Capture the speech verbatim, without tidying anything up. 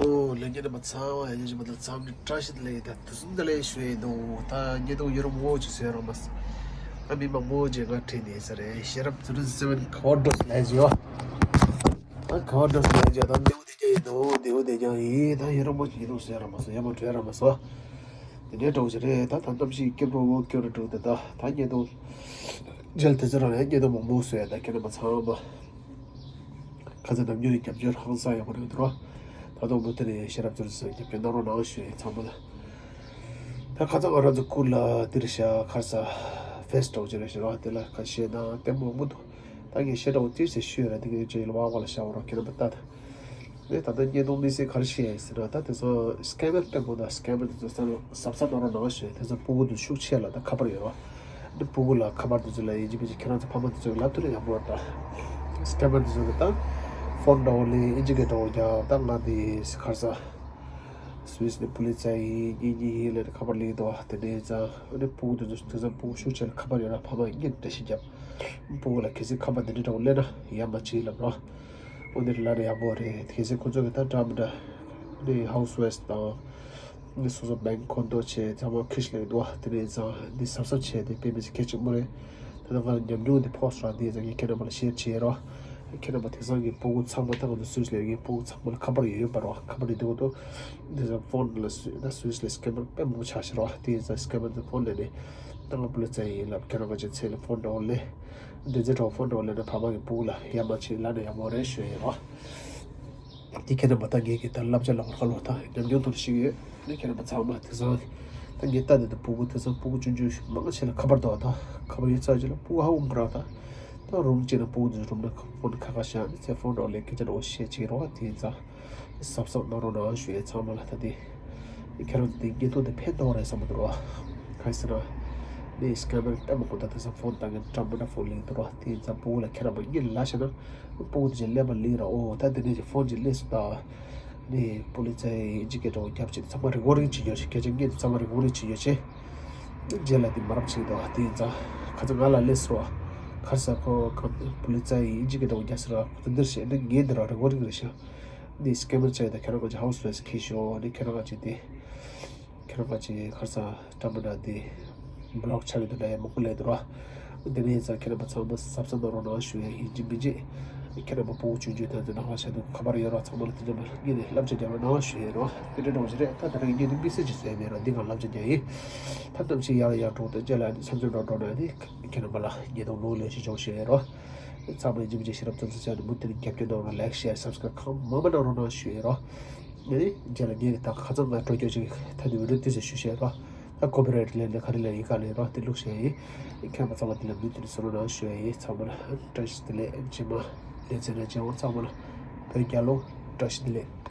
ཨོ་ལྷན་རྒྱས་རྣམ་པ་ཚང་མ་ཡ་ཡ་ཞིག་མ་དང་ཚང་མ་བཀྲ་ཤིས་བདེ་ལེགས་དང་དུས་གསུམ་བདེ་ལེགས་ཞུ་ཡི་འདུག་ད་ཉེ་དུ་ཡུ་རོབ་ངོ་ཅིག་བཟོས་རང་མ་སོང་། ད་མི་མང་པོ་ཅིག་ང་དྲན་ནས་ས་རེད། ཤེས་རབ་ཛི་རོ་སེ་བན་ག་བ་འགྲོ་སི་ལས་ཡོད། ད་ག་བ་འགྲོ་སི་ལས་ཡོད། ད་འདེའུ་དེ་ཀྱང་ཡིན་འདུག་འདེའུ་དེ་ཀྱང་ཡིན། ད་ཡུ་རོབ་ངོ་ཅིག་ཡིན་འདུག་བཟོས་རང་མ་སོང་། ཡ་མ་བྲོས་རང་མ་སོང་། དེ་འདྲའི་འགྲོ་ཅིག་རེད། ད་ད་གཏམ་ཞིག་སྐྱེ་འགྲོ་འོ་སྐྱོ་རུ་འགྲོ་དེ་ད་ད་ཉེ་དུ་མཇལ་དེ་ཚོ་རང་རེད། ཉེ་དུ་མང་པོ་བཟོས་ད་ཁྱེད་རྣམ་པ་ཚང་མ། ཁ་ཚ་ནམ་རྒྱུན་རྒྱབ་སྐྱོར་ཧང་སང་ཡག་པོ་རེད་འདུག་ར། ད་དུང་མུ་མཐུད་ནས་ཤེས་རབ་ཙི་རི་ཚོས་རྒྱབ་སྐྱོར་གནང་རོགས་གནང་ཞུ་ཡས་ཚང་མ་ལ། ད་ཁ་ཚ་ང་རང་ཚོ་ཁུལ་ལ་འདིར་ཤ་ཁར་ས་ཕེ་སི་ཊི་འདྲ་བོ་ཅིག་རེད་ཤག་ར། དེ་ལ་ཁ་ཤས་དང་ལྟད་མོ་མང་པོ་འདུག་ད་ངས་ཤེས་འདྲ་བོ་ཏིར་ཟེར་ཞུས་ཡོད་ར། དེ་གའི་ཅིག་ལ་བ་བ་ལ་ཤ་བ་ར་ཁྱེད་རྣམ་པ་ལྟ་ད། ངས་ད་ལྟ་བརྙན་ཐུང་དམིགས་བསལ་ག་རེ་བཤད་ཡིན་ཟེར་ན། ད་དེ་ཚོ་སི་ཀེ་མར་ལྟད་མོ་དང་སི་ཀེ་མར་དེ་ཚོ་ས་གཟབ་གཟབ་གནང་རོགས་གནང་ཞུ་ཡས། དེ་ཚོ་སྤུ་གུ་དེ་ཤུགས་ཆེ་ལ་ད་ཁ་པར་ཡོད་ར། འདི་སྤུ་གུ་ལ་ཁ་པར་དེ་ཚོ་ལ་ཡིན་གཅིག་མིན་གཅིག་ཁྱེད་རང་ཚོ་ཕ་མ་དེ་ཚོ་གི་ལབ་ཐུབ་ན་ཡག་པོ་རེད་ད། སི་ཀེ་མར་དེ་ཚོ་གི་ད་ཕོན་འདྲ་བོ་ལེན་ཨིན་ཇི་སྐད་འདྲ་བོ་རྒྱག་ད་ང་དེ་ཁར་ས་སུད་སི་ནས་པུ་ལི་ཙ་ཡིན་གཉིས་གཉིས་ཡིན་ལབ་ནས་ཁ་པར་ལེན་འདུག་དེ་འདྲའི་ཙང་ཨ་ནི་སྤུ་གུ་དེ་ཚོ་དེ་ཚོ་སྤུ་གུ་ཤུགས་ཆེ་ལ་ཁ་པར་ཡོད་ན་ཕ་མ་གཉིས་བཀྲ་ཤིས་རྒྱབ། སྤུ་གུ་ལ་གལ་སྲིད་ཁ་པར་དེ་འདྲ་འདྲ་བོ་ལེན་ན་ཡ་མ་བྱེད་ལབ་རོགས། འོ་འདིར་ལབ་ན་ཡག་པོ་རེད། གལ་སྲིད་ཁོ་ཚོ་གི་ད་འདྲ་མི་འདྲ་ནི་ཧའུ་སི་ཝེ་སི་དང་། ནི་སོ་སོ་བེང་ཁོན་ཏོ་བྱས་ཚང་མ་ཁྲིད་སླེབས་འདུག་དེ་ནས་ཙང་འདི་གཟབ་གཟབ་བྱས་ཏེ་དཔེ་མི་སྲིད་གལ་ཆེན་པོ་རེད། ད་ལྟ་ང་ལ་ཉམས་མྱོང་འདི་ཕོག་སོང་། དེ་ཙང་ངས་ཁྱེད་རྣམ་པ་ལ་ཤེར་བྱས་རོགས། ཁྱེད་རྣམ་པ་དེང་སང་གི་སྤུ་གུ་ཚང་མ་ད་ང་ཚོ་སུད་སི་ལ་ཡོད་མཁན་སྤུ་གུ་ཚང་མ་ལ་ཁ་པར་ཡོད་ཡོད་པ་རོགས། ཁ་པར་ཡོད་དེ་གོ་ཏོ། དེ་ཙང་ཕོན་ལ་སུད་ད་སུད་སི་ལ་སི་ཀེ་མར་དཔེ་མང་པོ་ཆགས་ཤག་རོགས། དེ་ཙང་སི་ཀེ་མར་དེ་ཕོན་ལས་ནས་ད་ང་པུ་ལི་ཙ་ཡིན་ལབ། ཁྱེད་རང་ག་ཅིག་ཚེ་ལ་ཕོན་འདྲ་བོ་ལས། དེ་ཚེ་གྲོགས་ཕོན་འདྲ་བོ་ལས་ན་ཕ་མ་གི་སྤུ་གུ་ལ་ཡ་མ་བྱེད་ལབ་ན་ཡག་པོ་རེད་ཞུ་ཡིན་རོགས། དེ་ཁྱེད་རྣམ་པ་ད་ངེད་ཀྱི་ད་བསླབ་བྱ་ལ་བར་ཁ་ལོ་ད་ཉམས་མྱོང་ཐོག་ཞིག་ཡོད། ནི་ཁྱེད་རྣམ་པ་ཚང་མ་དེང་སང་ད་ངེད་ལྟ་འདི་ད་སྤུ་གུ་དེང་སང་སྤུ་གུ་ཆུང་ཆུང་མང་ཆེ་ལ་ཁ་པར་འདུག་ད་ཁ་པར་ཡོད་ཚར་རྗེས་ལ་སྤུ་གུ་ཧ་གོ་མི་རག་ད། ད་རུམ་གཅིག་ན་སྤུ་གུ་དེ་རུམ་ན་ཕོན་ཁ་ཁ་བཞག་ནི་ཚེ་ཕོན་འདྲ་བོ་ལས་སྐད་ཆ་འདྲ་བོ་བཤད་བྱེད་རོགས། དེ་ཡིན་ཙང་གཟབ་གཟབ་གནང་རོགས་གནང་ཞུ་ཡས་ཚང་མ་ལ། ད་དེ་ཁྱེད་རང་ཚོ་དེ་ཉེ་དུ་དེ་ཕན་ཐོགས་རེད་བསམ་གི་འདུག་རོགས། གང་ཡིན་ཟེར་ན་ནི་སི་ཀེ་མར་ལྟད་མོ་ཁོ་ད་དེང་སང་ཕོན་བཏང་མཁན་འདྲ་མི་འདྲ་ཕོན་ལེན་འདུག་རོགས། དེ་ཡིན་ཙང་སྤུ་གུ་ལ་ཁྱེད་རང་པ་གཉིད་ལ་ཤེ་ན། སྤུ་གུ་དེ་ཅིག་ཀླད་པ་ལིང་ར། ཨོ་ད་དེ་ནས་ཀྱི་ཕོན་ཅིག་སླེབས་སོང་ད། ནི་པུ་ལི་ཙའི་ཨིན་ཇི་སྐད་འདྲ་བོ་རྒྱབ་ཅིག་ཚང་མ་རི་ཀོར་ཌིང་བྱེད་རྒྱུ་ཞིག་སྐད་ཆ་ངས་ཚང་མ་རི་ཀོར་ཌིང་བྱེད་རྒྱུ་བྱས། རྗེས་ལ་དེ་མ་རབས་བྱེད་འདུག་དེ་ཡིན་ཙང་ཁ་ཚ་ང་ལ་སླེབས་སོང་། ཁར་ས་ཁོ་ཁོ་པུ་ལི་ཙའི་ཨིན་ཇི་སྐད་འདྲ་བོ་རྒྱབ་ཟེར་བ་ཁོ་ཚོ་འདིར་བཤད་ནི་ངས་འདི་ར་རི་ཀོར་ཌིང་རེད་ཤག་འདི་སི་ཀེ་མར་བྱས་ད་ཁྱེད་རང་ག་ཅིག་ཧའུ་སི་ཝེ་སི་ཁེ་ཤོ་ནི་ཁྱེད་རང་ག་ཅིག་དེ། ཁྱེད་རང་ག་ཅིག་ཁར་ས་འདྲ་མི་འདྲ་དེ་བི་ལོག་ཆགས་ཡོད་དུ་འདྲ་ཡ་མང་པོ་ལས་འདུག་ར། དེ་ནས་ཡིན་ཙང་ཁྱེད་རྣམ་པ་ཚང་མ་གཟབ་གཟབ་གནང་རོགས་གནང་ཞུ་ཡ་ཡིན་གཅིག་མིན་གཅིག་ཁྱེད་རྣམ་པ་སྤུ་གུ་ཆུང་ཆུང་དེ་ཚོ་ནང་ལ་བྱ་འདུག་ཁ་པར་ཡོད་ར། ཚང་མ་ལ་དེ་འདྲ་མ་ངེས་ནས་བསླབ་བྱ་རྒྱག་རོགས་གནང་ཞུ་ཡ་རོགས། དེ་འདྲ་འདྲ་བོ་ཞིག་རེད། ད་ད་རེས་ངས་འདི་དམིགས་བསལ་གྱི་བཟོས་མེད་ར། འདི་ང་བསླབ་བྱ་རྒྱག་ཡིན། ད་གཏམ་ཞིག་ཡག་ཡག་འགྲོ་དང་རྗེས་ལ་ནི་ཚམ་ཚོམ་འགྲོ་འགྲོ་ན་ནི་ཁྱེད་རྣམ་པ་ལ་ཉེ་དོང་ལོག་ལས་ཤིག་སྦྱོང་ཞུ་ཡ་རོགས། ཚང་མ་ཡིན་གཅིག་མིན་གཅིག་ཤེས་རབ་ཚོ་ཚོ་བྱ་ནི་མུ་མཐུད་ནས་རྒྱབ་སྐྱོར་གནང་རོགས། ལའིག་ཤེར་སབ་སི་ཀ་རའིབ་གང་མང་མང་གནང་རོགས་གནང་ཞུ་ཡ་རོགས། ཨ་ནི་རྗེས་ལ་ངས་ད་ཁ་ཚང་ང་འགྲོ་རྒྱུ་ཅིག་ད་དུང་བི་ཌིའོ་ཏོག་ཙམ་ཞུ་བཤད་རོགས། ད་ཀོ་པི་རའིཊ་ལེན་ནས་ག་རེ་ལེན་ཡིན་ག་ལེན་རོགས་དེ་ལུགས་བཤད་ཡིན། མཁྱེན་པ་ཚང་མ་དེ་ལ་མུ་མཐུད་ནས་བསམ་བློ་གནང་ཞུ་ཡ་ཡིན། ཚང་མ་ལ་བཀྲ་ཤིས་བདེ་ལེགས། རྗེས་མ་ལེ་ཚན་ནང་མཇལ་བ། ཚང་མ་ལ་བོད་རྒྱལ་ལོ། བཀྲ་ཤིས་བདེ་ལེགས།